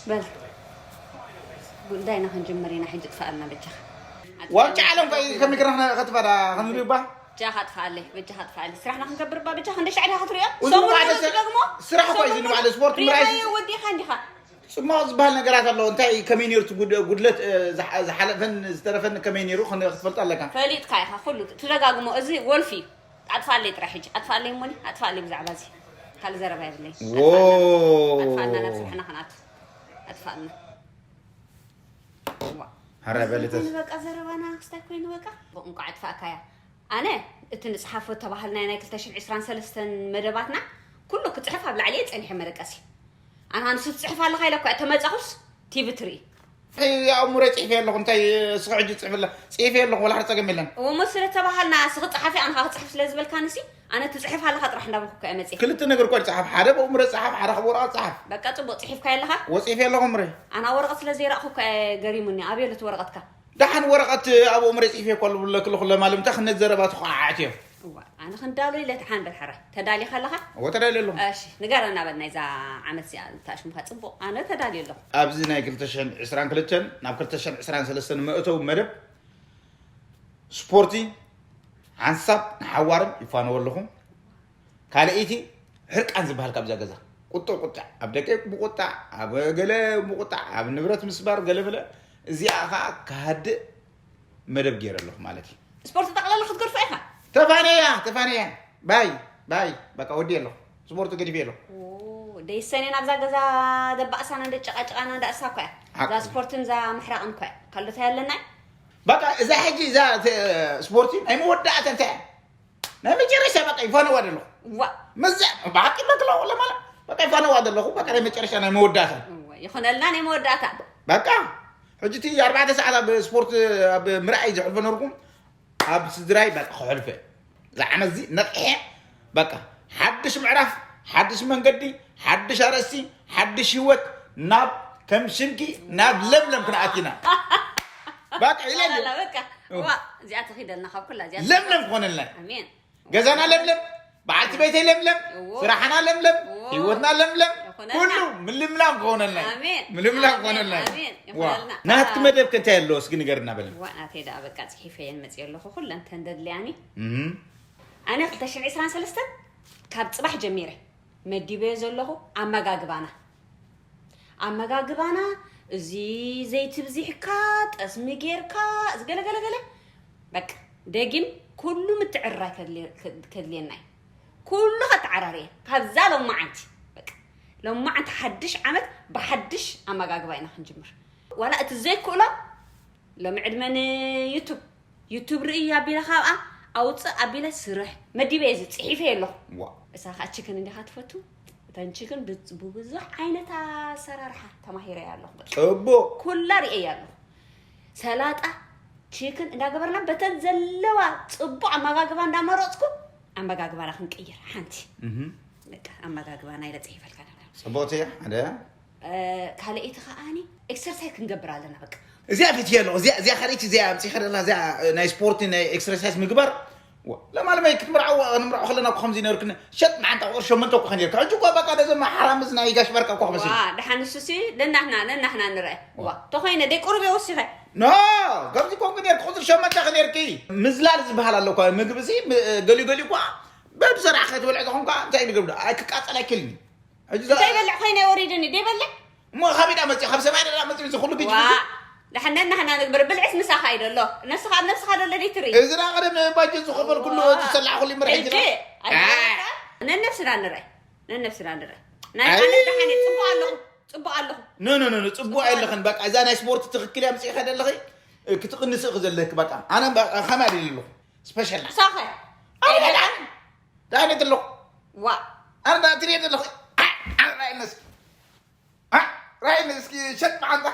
በል ጉዳይና ክንጅምር ኢና። ሕጂ ጥፋኣልና በጃኻ። ዋብጫ ዓለም ከ ከሚክራ ከትፈዳ ከምዝባ በጃኻ ጥፋኣለይ፣ በጃኻ ጥፋኣለይ። ስራሕና ክንገብር እባ በጃኻ። እንደ ሻዕዳ ክትሪኦ እዚ ሰሙን ንባዕለ ሙሉ ስራ- ደግሞ ስራሕ እኮ እዩ፣ ሰሙን ንባዕለ ሙሉ ስፖርት ምርኣይ ሪማዮ ወዲኻ እንዲኻ። ጽማቕ ዝበሃል ነገራት ኣለዎ። እንታይ እዩ ከመይ ነይሩ እቲ ጉድ- ጉድለት እ፣ ዝሓ- ዝሓለፈን ዝተረፈን ከመይ ነይሩ ክን- ክትፈልጥ ኣለካ። ፈሊጥካ ኢኻ ኩሉ ትደጋግሞ። እዚ ወልፊ እዩ። ኣጥፋለይ ጥራይ ሕጂ ኣጥፋለይ እሞኒ ኣጥፋለይ። ብዛዕባ እዚ ካልእ ዘረባ የብለይ። ዎ ኣጥፋልና ናብ ስራሕና ክንኣቱ። ኣጥፋልና። ዋ። ሓራይ በሊ ተስ- ኮይኑ በቃ ዘረባና ክስታይ ኮይኑ በቃ። እንኳዕ ኣጥፋእካያ። ኣነ እቲ ንፅሓፎ ተባህልና ናይ ክልተ ሽሕን ዕስራን ሰለስተን መደባትና ኩሉ ክፅሕፍ ኣብ ላዕሊ እየ ፀኒሐ መደቀሲ። ኣነ ኣንሱ ትፅሕፍ ኣለኻ ኢለ እኳ ተመፃኹስ ቲቪ ትርኢ። ኣእምሮ ፅሒፈ ኣለኹ። እንታይ እስኺ ሕጂ ፅሕፍላ ፅሒፈ ኣለኹ፣ ወላ ሓደ ፀገም የለን። እሞ ስለ ተባሃልና እስኺ ፀሓፊ ኣንኻ ክፅሕፍ ስለ ዝበልካንሲ ኣነ ትፅሕፍ ኣለኻ ጥራሕ እንዳበልኩ እኮ እየ መፅእ። ክልተ ነገር እኳ ይፅሓፍ፣ ሓደ ብእምሮ ይፅሓፍ፣ ሓደ ካብ ወረቐት ይፅሓፍ። በቃ ፅቡቕ ፅሒፍካ ኣለኻ። ወፂፈ ኣለኹ እምረ። ኣና ወረቐት ስለ ዘይረእኹ እኮ እየ ገሪሙኒ። ኣበይ ኣሎ እቲ ወረቐትካ? ደሓን ወረቐት ኣብኡ እምረ ፅሒፈ እኳ ልብለክ ኣለኹ ለማለም እንታይ ክነት ዘረባ ተኳዓዓት እዮም። እዋ ኣነ ክንዳሎ ኢለ ተሓን በል ሕራይ። ተዳሊኻ ኣለኻ? እወ ተዳልየ ኣለኹ። እሺ ንገረና በል ናይዛ ዓመት እዚኣ እንታይ ሽምካ ጽቡቕ ኣነ ተዳልየ ኣለኹ። ኣብዚ ናይ ክልተ ሽሕን ዕስራን ክልተን ናብ ክልተ ሽሕን ዕስራን ሰለስተን መእተዊ መደብ ስፖርቲ ሓንሳብ ንሓዋርም ይፋነወ ኣለኹ። ካልኣይቲ ሕርቃን ዝበሃል ካብዛ ገዛ ቁጥዕ ቁጥዕ ኣብ ደቂ ብቁጣዕ ኣብ ገለ ብቁጣዕ ኣብ ንብረት ምስባር ገለ በለ እዚኣ ከዓ ክሃድእ መደብ ገይረ ኣለኹ ማለት እዩ። ስፖርት ጠቕላላ ክትገድፎ ኢኻ። ተፋነያ ተፋነያ ባይ ባይ በቃ ወዲ ኣለኹ ስፖርት ገዲፈ ኣለኹ። ደይሰኔ ናብዛ ገዛ ደባእሳና እንደ ጨቃጨቃና እንደ እሳ እኮ እያ። እዛ ስፖርትን እዛ ምሕራቅን እኮ እያ። ካልዶታ ያለና በቃ እዛ ሕጂ እዛ ስፖርቲ ናይ መወዳእታ እንታይ ናይ መጨረሻ በቃ ይፋነዋ ዘለኹ። ዋ መዘ ብሓቂ መክላ ወላ ማለት በቃ ይፋነዋ ዘለኹ። በቃ ናይ መጨረሻ ናይ መወዳእታ ይኾነልና ናይ መወዳእታ። በቃ ሕጂ እቲ ኣርባዕተ ሰዓት ኣብ ስፖርት ኣብ ምርኣይ ዘሕልፈ ነርኩም ኣብ ስድራይ በቃ ክሕልፈ ዝዓመት እዚ ነቕሐ በቃ ሓድሽ ምዕራፍ ሓድሽ መንገዲ ሓድሽ ኣርእስቲ ሓድሽ ህይወት ናብ ከም ሽምኪ ናብ ለምለም ክንኣቲና በቃ ኢለ ላላ በቃ ዋ እዚኣ ተኺደልና ካብ ኩላ እዚኣ ለምለም ክኾነልና ኣሜን ገዛና ለምለም በዓልቲ ቤተይ ለምለም ስራሕና ለምለም ህይወትና ለምለም ኩሉ ምልምላም ክኾነልና ምልምላም ክኾነልና ናትኪ መደብ ከ እንታይ ኣለዎ እስኪ ንገርና በል ዋ ናተይ ደኣ በቃ ፅሒፈየን መፅየ ኣለኹ ኩለን ተንደድልያኒ ኣነ ክልተ ሽሕን ዕስራን ሰለስተን ካብ ፅባሕ ጀሚረ መዲበዮ ዘለኹ ኣመጋግባና ኣመጋግባና እዚ ዘይቲ ብዚሕካ ጠስሚ ጌርካ እዚ ገለገለገለ በቃ ደጊም ኩሉ ምትዕርራይ ከድልየና እዩ። ኩሉ ከተዓራርየ ካብዛ ሎማዓንቲ በቃ ሎማዓንቲ ሓድሽ ዓመት ብሓድሽ ኣመጋግባ ኢና ክንጅምር። ዋላ እቲ ዘይክእሎ ሎሚ ዕድመ ንዩቱብ ዩቱብ ርእይ ኣቢለ ካብኣ ኣውፅእ ኣቢለ ስርሕ መዲበ እዚ ፅሒፈ ኣለኹ ዋ እሳ ከዓ ችክን እንዲኻ ትፈቱ እተን ችክን ብብዙሕ ዓይነት ኣሰራርሓ ተማሂረ ኣለኹ በቃ። ፅቡቅ ኩላ ርእየ ኣለኹ ሰላጣ ችክን እንዳገበርና በተን ዘለዋ ፅቡቅ ኣመጋግባ እንዳመረፅኩ ኣመጋግባና ክንቅይር ሓንቲ እህ፣ በቃ ኣመጋግባና ኢለ ፅሒፈልካ ነበር ፅቡቅ እያ ሓደ ካልኣይቲ ከዓኒ ኤክሰርሳይዝ ክንገብር ኣለና በቃ እዚኣ ፊት እየ ኣለኹ እዚኣ እዚኣ ካልኣይቲ እዚኣ ኣምፂኻ ደላ እዚኣ ናይ ስፖርት ናይ ኤክሰርሳይዝ ምግባር ለማለመይ ክትምርዓዋ ንምርዖ ከለና እኮ ከምዚ ነርክን ሸጥ መዓንጣ ቁፅሪ ሸመንተ እኮ ከነርካ ሕጂ እኮ በቃ ደዘማ ሓራምዝ ናይ ጋሽ በርካ እኮ ክመስል ዋ ደሓን ንሱሲ ነናህና ነናህና ንርአ ዋ ተኾይነ ደይ ቁሩብ የወሲኸ ኖ ከምዚ ኮንኩ ነርክ ቁፅሪ ሸመንተ ከነርኪ ምዝላል ዝበሃል ኣሎ እኳ ምግቢ ሲ ገሊኡ ገሊኡ እኳ በብሰራሕ ከይትበልዕ ተኾንካ እንታይ ንገብዶ ኣይክቃፀል ኣይክልኒ ሕጂ እንታይ በልዕ ኮይነ ወሪድኒ ደይ በልዕ እሞ ካበይ ዳ መፅኡ ካብ ሰማይ ዳ መፅኡ እዚ ኩሉ ግጅ ዋ ደሓን ነናህና ንግበር ብልዕስ ምሳኻ እዩ ደሎ ነስኻ ኣብ ነብስኻ ደሎ ደይ ትርኢ እዝና ቀደም ባጀት ዝኸፈልኩሉ ዝሰላዕኩሉ ይምርሕ ሕጂ ሕጂ ነነብስና ንርአ ነነብስና ንርአ ናይ ኣነ ደሓን እየ ፅቡቅ ኣለኹ ፅቡቅ ኣለኹ ኖ ኖ ኖ ኖ፣ ጽቡቅ ኣይለኽን። በቃ እዛ ናይ ስፖርት ትኽክል እያ ምጽኢኻ ዘለኺ፣ እ፣ ክትቕንሲ ኢኺ ዘለኪ። በቃ ኣነ በቃ ከማይ ደሊ ኣለኹ። ስፔሻል። ሳኸ። ኣይ፣ ደሓን፣ ደሓን የት ኣለኹ? ዋ። ኣነ ደኣ ትሪኦ ዘለኹ። ኣይ፣ ኣይ፣ ራእይነስ። ኣ፣ ራእይነስ እስኪ ሸጥ መዓንጣ።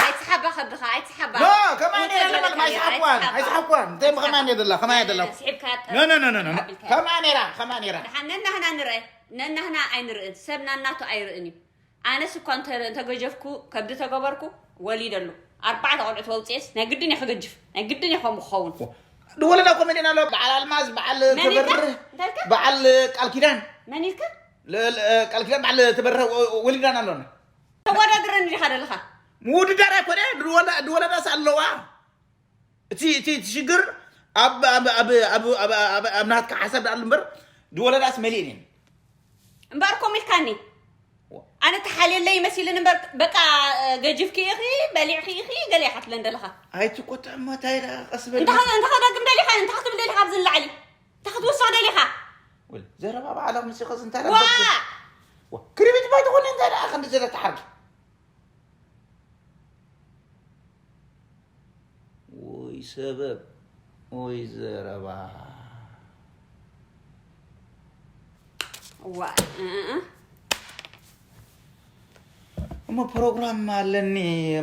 ኣይትሓባ ከብድኻ፣ ኣይትሓባ። ኖ፣ ከማይ እንተ ነይራ ገለ ለማለም፣ ከልያ፣ ኣይትሓኳን፣ ኣይትሓባ። ኣይትሓኳን። እንታይ ከማይ እንደ ደላ፣ ከማይ ደላ። ስሒብካ ኖ፣ ኖ፣ ኖ፣ ኖ፣ ኖ። ኣቢልካ። ከማይ ነይራ፣ ከማይ ነይራ። ደሓን ነናህና ንርአ፣ ነናህና ኣይንርእን። ሰብ ናናቱ ኣይርእን እዩ። ኣነስ እኳ እንተ-፣ እንተገጀፍኩ፣ ከብዲ ተገበርኩ፣ ወሊደ ኣሎ። ኣርባዕተ ቆልዑት ወውፅኤስ ናይ ግድን እየ ክገጅፍ፣ ናይ ግድን እየ ከምኡ ክኸውን። ድወለዳ ኮሜድያን ኣሎ፣ በዓል ኣልማዝ፣ በዓል መን ኢልካ? ተበርህ፣ እንታይ ኢልካ? በዓል ቃል ኪዳን። መን ኢልካ? ል-፣ ል-፣ ቃል ኪዳን በዓል ተበርህ ወ-፣ ወሊዳን ኣሎና። ተወዳድረኒ ዲኻ ዘለኻ? ምውድዳር ኣይኮነ። ድወላ- ድወለዳስ ኣለዋ። እቲ እቲ እቲ ሽግር ኣብ ኣብ ኣብ ኣብ ኣብ ኣብ ኣብ ናትካ ሓሳብ ደኣሉ እምበር፣ ድወለዳስ መሊእን እየን። እምበኣር ኮም ኢልካኒ። ኣነ ተሓልየለይ መሲልን እምበር፣ በቃ፣ ገጅፍኪ ኢኺ፣ በሊዕኪ ኢኺ፣ ገለ ኢኻ ትብለን ዘለኻ። ኣይትቆጥዕማ፣ እንታይ ደኣ፣ ቀስ በል። እንታይ እንታይ ከዳግም ደሊኻ፣ እንታይ ክትብል ደሊኻ ኣብዚ ንላዕሊ? እንታይ ክትውስኽ ደሊኻ? ወል ዘረባ ባዕላ ምሲኸስ እንታይ ዋ! ደኣ? ዋ፣ ክርቢት ባይትኾነ እንታይ ደኣ ክንዲ ዘለ ተሓርጊ። ወይ ሰበብ ወይ ዘረባ። እዋ፣ እ፣ እ፣ እ። እሞ ፕሮግራም ኣለኒ፣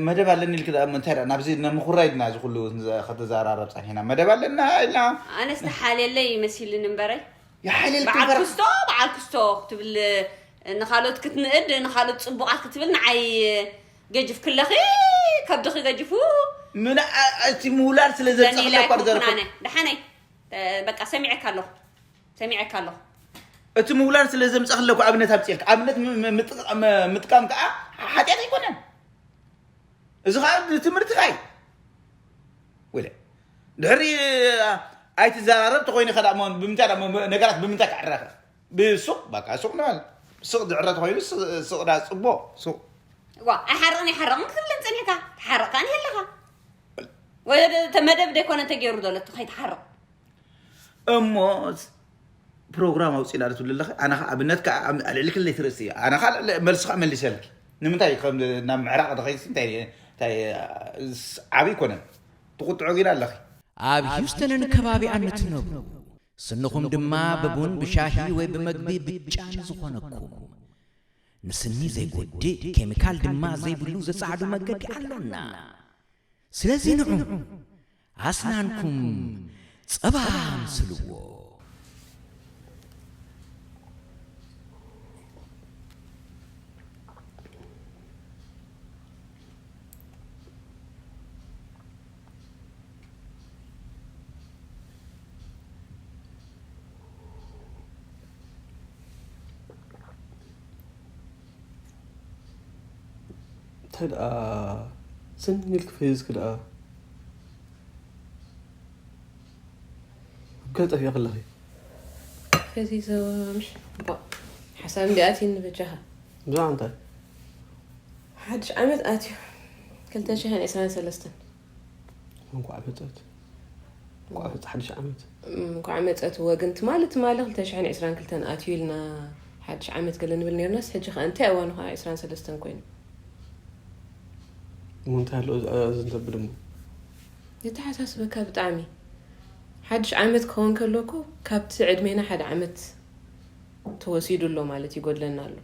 መደብ ኣለኒ ኢልክ ደኣ እንታይ ደኣ ናብዚ ንምኹራይ ድና እዚ ኩሉ ከተዘራረብ ጸኒሕና? መደብ ኣለና ኢልና። ኣነስ ተሓልየለይ መሲልኒ እምበረይ። ይሓልየልክ በዓል እምበር። ክስቶ፣ በዓል ክስቶ ክትብል፣ ንኻልኦት ክትንእድ፣ ንኻልኦት ጽቡቓት ክትብል፣ ንዓይ ገጅፍ ክለኺ፣ ከብድኺ ገጅፉ። ምን ኣ-፣ እቲ ምውላድ ስለ ለኒ ዘብጸኽለ ላይ እኳ ኮንኩን ዘረከብ። ኣነ። ደሓነይ፣ እ፣ በቃ ሰሚዐካ ኣለኹ። ሰሚዐካ ኣለኹ። እቲ ምውላድ ስለ ዘምጸኽለ እኮ ኣብነት ኣምጺኤልካ። ኣብነት ም-፣ ም-፣ ምጥቃ-፣ ም-፣ ምጥቃም ከኣ ሓጢኣት ኣይኮነን። እዚ ኸኣ ንትምህርትኻ እዩ። ወለ ድሕሪ ኣይትዘራረብ ተኾይኑ ከዳ እሞ ብምንታይ ደኣ እሞ ነገራት ብምንታይ ክዕረኸ? ብሱቕ፣ በቃ ሱቕ ንበል። ሱቕ ዝዕረ ተኾይኑ ስ-፣ ሱቕ ዳ ጽቦ፣ ሱቕ። ዋ፣ ኣይሓርቕን ኣይሓርቕን ክትብለን ጸኒሕካ። ተሓርቕካ ንሄለኻ። ወደ መደብ ደይኮነ እንተገይሩ ዘሎ እቲ ከይትሓርቕ። እሞ ፕሮግራም ኣውፂእና ዶ ትብሊ ኣለኺ? ኣነ ኸዓ ኣብነት ከዓ ኣም-፣ ኣልዕሊ ክልተ ትርእሲ እያ። ኣነ ኸዓ ልዕሊ መልሲ ኸዓ መሊሰልኪ። ንምንታይ ከም ናብ ምዕራቕ ዶ ኸይድሲ? እንታይ፣ እንታይ፣ ስ-፣ ዓብዪ ኣይኮነን። ትቑጥዑ ግን ኣለኺ። ኣብ ሂውስተንን ከባቢኣን ንትነብሩ፣ ስንኹም ድማ ብቡን ብሻሂ ወይ ብመግቢ ብጫ ንዝኾነኩም፣ ንስኒ ዘይጎድእ ኬሚካል ድማ ዘይብሉ ዘጻዕዱ መገዲ ኣሎና። ስለዚ ንዑ፣ ኣስናንኩም ጸባ ኣምስልዎ። እንታይ ደኣ ስን ኢልክ ፈዚዝክ ደኣ? ኣብ ገለ ጠፊእኺ ኣለኺ። ፈዚዘ ምሽ? እባ፣ ሓሳብ እንዲ ኣትዩኒ በጃኻ። ብዛዕባ እንታይ? ሓድሽ ዓመት ኣትዩ። ክልተ ሽሕን ዕስራን ሰለስተን። እንኳዕ መጸት። እንኳዕ መጸት ሓድሽ ዓመት። እም፣ እንኳዕ መጸት። እወ፣ ግን ትማሊ፣ ትማሊ ክልተ ሽሕን ዕስራን ክልተን ኣትዩ ኢልና ሓድሽ ዓመት ገለ ንብል ነይርናስ፣ ሕጂ ኸኣ እንታይ እዋኑ ኸኣ ዕስራን ሰለስተን ኮይኑ? እሞ እንታይ ኣሎ እዚ፣ እዚ እንተብል እሞ? የተሓሳስበካ ብጣዕሚ። ሓድሽ ዓመት ክኸውን ከሎ እኮ ካብቲ ዕድሜና ሓደ ዓመት ተወሲዱ ኣሎ ማለት ይጎድለና ኣሎ።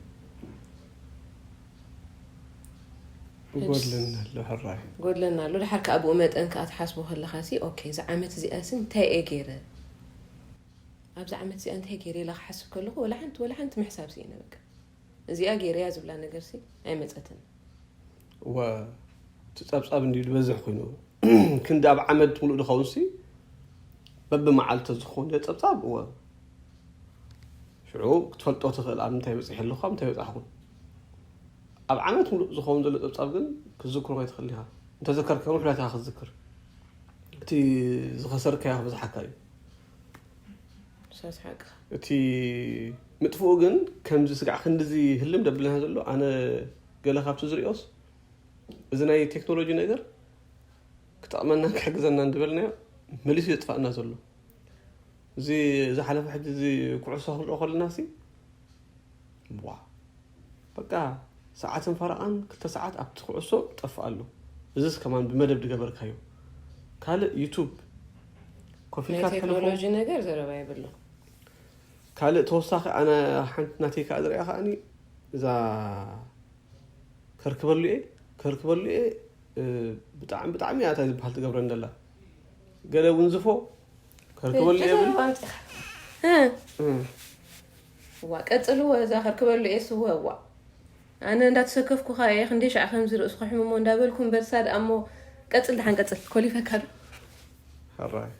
ይጎድለና ኣሎ፣ ሕራይ። ይጎድለና ኣሎ። ድሓር ከኣ ብኡ መጠን ከኣ ትሓስቦ ከለኻሲ፣ ኦኬ፣ እዛ ዓመት እዚኣሲ እንታይ እየ ገይረ? ኣብዛ ዓመት እዚኣ እንታይ ገይረ ኢለ ክሓስብ ከለኹ፣ ወላ ሓንቲ፣ ወላ ሓንቲ ምሕሳብ ስኢነ በቃ። እዚኣ ገይረያ ዝብላ ነገርሲ ኣይመጸትን። እወ፣ እቲ ጸብጻብ እንድዩ ዝበዝሕ ኮይኑ፣ ክንዲ ኣብ ዓመት ምሉእ ዝኸውንሲ፣ በብመዓልቲ ዝኸውን ጸብጻብ፣ እወ። ሽዑ ክትፈልጦ ትኽእል፣ ኣብ ምንታይ በጺሐ ኣለኹ፣ ኣብ ምንታይ በጻሕኩ። ኣብ ዓመት ምሉእ ዝኸውን ዘሎ ጸብጻብ ግን ክትዝክሮ ከይትኽእል ኢኻ። እንተዘከርካዮ፣ ውሑዳት ኢኻ ክትዝክር። እቲ ዝኸሰርካዮ ክበዝሓካ እዩ። ንሳስ ሓቅኻ። እቲ ምጥፍኡ ግን ከምዚ ስጋዕ ክንድዚ ህልም ደብለና ዘሎ፣ ኣነ ገለ ካብቲ ዝርእዮስ፣ እዚ ናይ ቴክኖሎጂ ነገር ክጠቕመናን ክሕግዘናን ዝበልናዮ መሊሱ የጥፋእና ዘሎ። እዚ ዝሓለፈ ሕጂ እዚ ኩዕሶ ክንሪኦ ከለና ሲ፣ ዋ፣ በቃ ሰዓትን ፈረቓን ክልተ ሰዓት ኣብቲ ኩዕሶ ጠፍእ ኣሎ። እዚስ ከማን ብመደብ ዝገበርካዮ። ካልእ ዩቱብ ኮፍ ናይ ኢልካ ትሕልፎ። ቴክኖሎጂ ነገር ዘረባ የብሉን። ካልእ ተወሳኺ ኣነ ሓንቲ ናተይ ከኣ ዝሪኣ ከኣኒ እዛ ከርክበሉ እየ፣ ከርክበሉ እየ፣ እ፣ ብጣዕሚ፣ ብጣዕሚ እያ እንታይ ዝበሃል ትገብረኒ ዘላ። ገለ እውን ዝፎ ከርክበሉ እየ ብል። እ። እ። እዋ፣ ቀጽልዎ፣ እዛ ከርክበሉ እየ ስወ፣ እዋ። ኣነ እንዳተሰከፍኩኻ እየ፣ ክንደይ ሻዕ ከምዚ ርእስኹ ሕምሞ እንዳበልኩ እምበርሳ ደኣ እሞ፣ ቀጽል ደሓን ቀጽል፣ ኮሊፈካ ዶ? ሕራይ።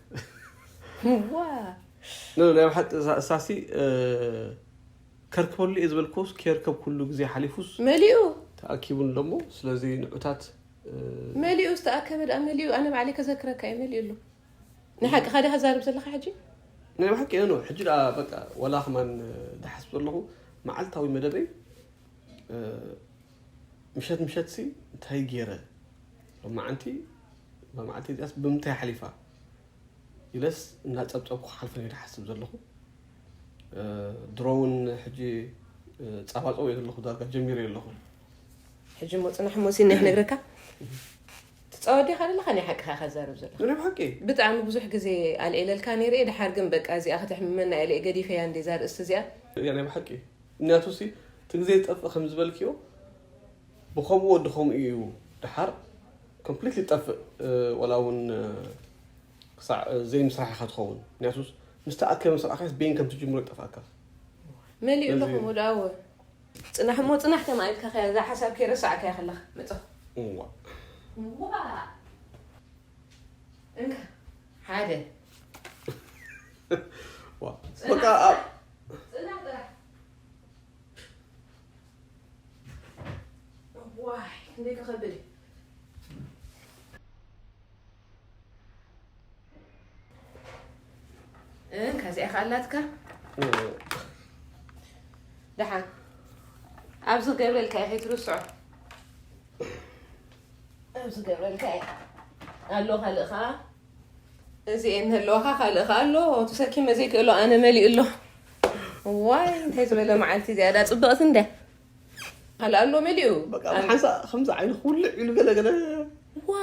እዋ። ኖ፣ ናይ ብሓቂ እሳ-፣ እሳሲ፣ እ፣ ከርክበሉ እየ ዝበልኩስ፣ ከየርከብኩሉ ግዜ ሓሊፉስ። መሊኡ። ተኣኪቡን ደሞ ስለዚ ንዑታት መሊኡ ዝተኣከበ ደኣ መሊኡ ኣነ ባዕለይ ከዘክረካ እየ መሊኡ ኣሎ። ንሓቂ ካደ ከዛርብ ዘለካ ሕጂ? ናይ ብሓቂ እየ ነው ሕጂ ደኣ በቃ ወላ ከማን ዝሓስብ ዘለኹ መዓልታዊ መደበይ ምሸት ምሸት ሲ እንታይ ገይረ መዓንቲ መዓልቲ እዚኣስ ብምንታይ ሓሊፋ ኢለስ እናጸብጸብኩ ክሓልፈን እየ ዝሓስብ ዘለኹ። ድሮ እውን ሕጂ ጻባጸው እየ ዘለኹ ዳርጋ ጀሚረ ኣለኹ። ሕጂ ሞ ጽናሕ ሞሲ ናይ ክነግረካ ትጻወት ዲኻ ዘለኻ ናይ ሓቅኻ ከዛርብ ዘለኻ ናይ ብሓቂ ብጣዕሚ ብዙሕ ግዜ ኣልዒለልካ ነይረ እየ። ድሓር ግን በቃ እዚኣ ከተሕምመና ኢለ እየ ገዲፈያ እንደ እዛ ርእስቲ እዚኣ። እያ ናይ ብሓቂ ምክንያቱ ሲ እቲ ግዜ ዝጠፍእ ከም ዝበልክዮ ብኸምኡ ወዲ ከምኡ እዩ ድሓር ኮምፕሊትሊ ይጠፍእ። ወላ እውን ክሳዕ ዘይምስራሕ ኢኻ ትኸውን ምክንያቱ ምስ ተኣከበ ምስ ረኣኻስ ቤን ከም ትጅምሮ ይጠፍኣካ። መሊኡ ኣለኹ ወዳወ ጽናሕ እሞ ጽናሕ ተማኢልካ ከያ እዛ ሓሳብ ከይረሳዕካያ ከለኻ መጽኹ እዋ ዋ እንካ ሓደ ዋ በቃ ኣብ ጽናሕ ጥራሕ ዋይ ክንደይ ክኸብድ እዩ እንካ እዚኣ ከኣላትካ ደሓን ኣብዚ ገብረልካ ኢኸ ትርስዖ ኣብዚ ገብረልካ ኢኸ ኣሎ ካልእ ኸዓ እዚ እንህለወኻ ካልእ ኸዓ ኣሎ ተሰኪመ ዘይክእሎ ኣነ መሊኡ ኣሎ ዋይ እንታይ ዝበለ መዓልቲ እዚኣ ዳ ፅብቕቲ እንደ ካልእ ኣሎ መሊኡ በቃ ሓንሳ ከምዚ ዓይኑ ክውልዕ ኢሉ ገለ ገለ ዋ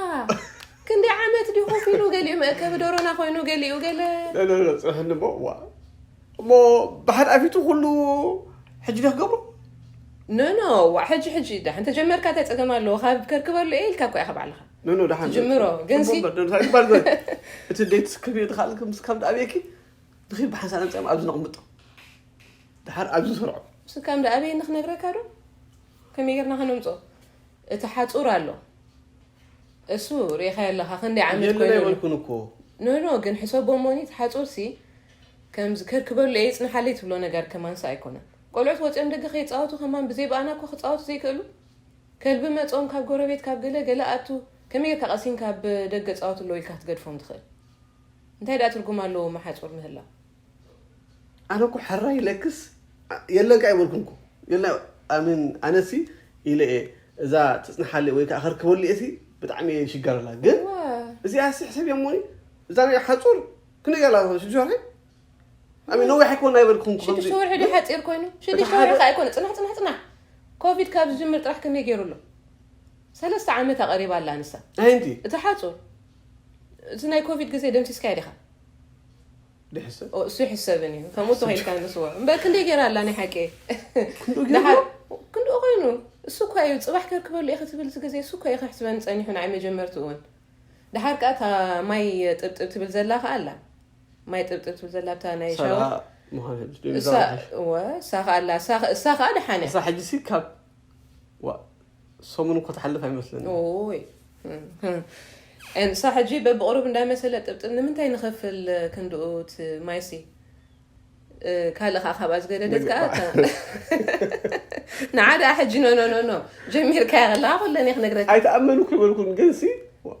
ክንደይ ዓመት ድዩ ኮፍ ኢሉ ገሊኡ መእከቢ ዶሮና ኮይኑ ገሊኡ ገለ ጽሕኒ ሞ ዋ እሞ ብሓድ ኣፊቱ ኩሉ ሕጂ ዶ ክገብሮ ኖ ኖ ዋ ሕጂ ሕጂ ዳሕን ተጀመርካ እንታይ ፀገም ኣለዎ ካብ ከርክበሉ እየ ኢልካ እኮ ኢኻ ባዕልኻ ኖ ኖ ደሓን ትጅምሮ ግን ሲ እቲ ዴት ክብዮ ድኻል ምስ ካብ ደኣብየኪ ንኺድ ብሓንሳብ ኣምፅኦም ኣብዚ ነቕምጦ ድሓር ኣብዚ ንሰርዖ ስካም ደኣብየ ንክነግረካ ዶ ከመይ ጌርና ከነምፅኦ እቲ ሓፁር ኣሎ እሱ ርኢኻ ኣለኻ ክንደይ ዓመት የለን ኮይኑ ኣይበልኩን እኮ ኖ ኖ ግን ሕሰቦ እሞኒ እቲ ሓፁር ሲ ከምዚ ከርክበሉ እየ ይፅንሓለይ ትብሎ ነገር ከማንሳ ኣይኮነን ቆልዑት ወፂኦም ደገ ከይፃወቱ ከማን ብዘይ ብኣና እኮ ክፃወቱ ዘይክእሉ ከልቢ መፅኦም ካብ ጎረቤት ካብ ገለ ገለ ኣቱ ከመይ ጌርካ ቀሲን ካብ ደገ ፃወቱ ኣለዎ ኢልካ ክትገድፎም ትኽእል እንታይ ደኣ ትርጉም ኣለዎ መሓፁር ምህላው ኣነ እኮ ሕራይ ለክስ የለን ካ ኣይበልኩን እኮ የለ ኣምን ኣነሲ ኢለ እየ እዛ ትፅንሓለ ወይ ከዓ ከርክበሉ እየ ሲ ብጣዕሚ እየ ይሽገረላ ግን ዋ እዚኣ ሲ ሕሰብ እየ እሞኒ እዛ ናይ ሓፁር ክንደይ ገላ ሽዱሽተ ወርሒ ኣሚ ነዊሕ ኣይኮን ኣይበልኩም ሽዱሽተ ወርሒ ዶ ሓፂር ኮይኑ ሽዱሽተ ወርሒ ከዓ ኣይኮነ ፅናሕ ፅናሕ ፅናሕ ኮቪድ ካብ ዝጅምር ጥራሕ ከመይ ገይሩ ኣሎ ሰለስተ ዓመት ኣቐሪባ ኣላ ንሳ ኣይቲ እቲ ሓፁር እቲ ናይ ኮቪድ ግዜ ደምሲስካዮ ዲኻ ድሕሰብ ኦ፣ እሱ ይሕሰብን እዩ ከምኡ ተኸይልካ ንስዎ እምበር ክንደይ ገይራ ኣላ ናይ ሓቂ ክንዱ ደሓር ክንድኡ ኮይኑ እሱ እኳ እዩ ፅባሕ ከርክበሉ ኢኸ ትብል እዚ ግዜ እሱ እኳ እዩ ከሕስበኒ ፀኒሑ ንዓይ መጀመርትኡ እውን ደሓር ከዓ እታ ማይ ጥብጥብ ትብል ዘላ ከዓ ኣላ ማይ ጥብጥብ ትብል ዘላ ብታ ናይ ሻወር ሰላ ምዃን እሳ እወ እሳ ከዓ ኣላ እሳ ከ- እሳ ከዓ ደሓነ እሳ ሕጂ ሲ ካብ ዋ ሰሙን እኮ ትሓልፍ ኣይመስለኒ ኦይ እንሳ ሕጂ በብቕሩብ እንዳመሰለ ጥብጥብ ንምንታይ ንኸፍል ክንድኡ እቲ ማይሲ እ፣ ካልእ ከዓ ካብኣ ዝገደደት ከዓ ምግባእ። ንዓዳ ሕጂ ኖ ኖ ኖ ኖ ጀሚርካያ ከለካ ኩለን እየ ክነግረካ ኣይተኣመኑ ክበልኩን ግን ሲ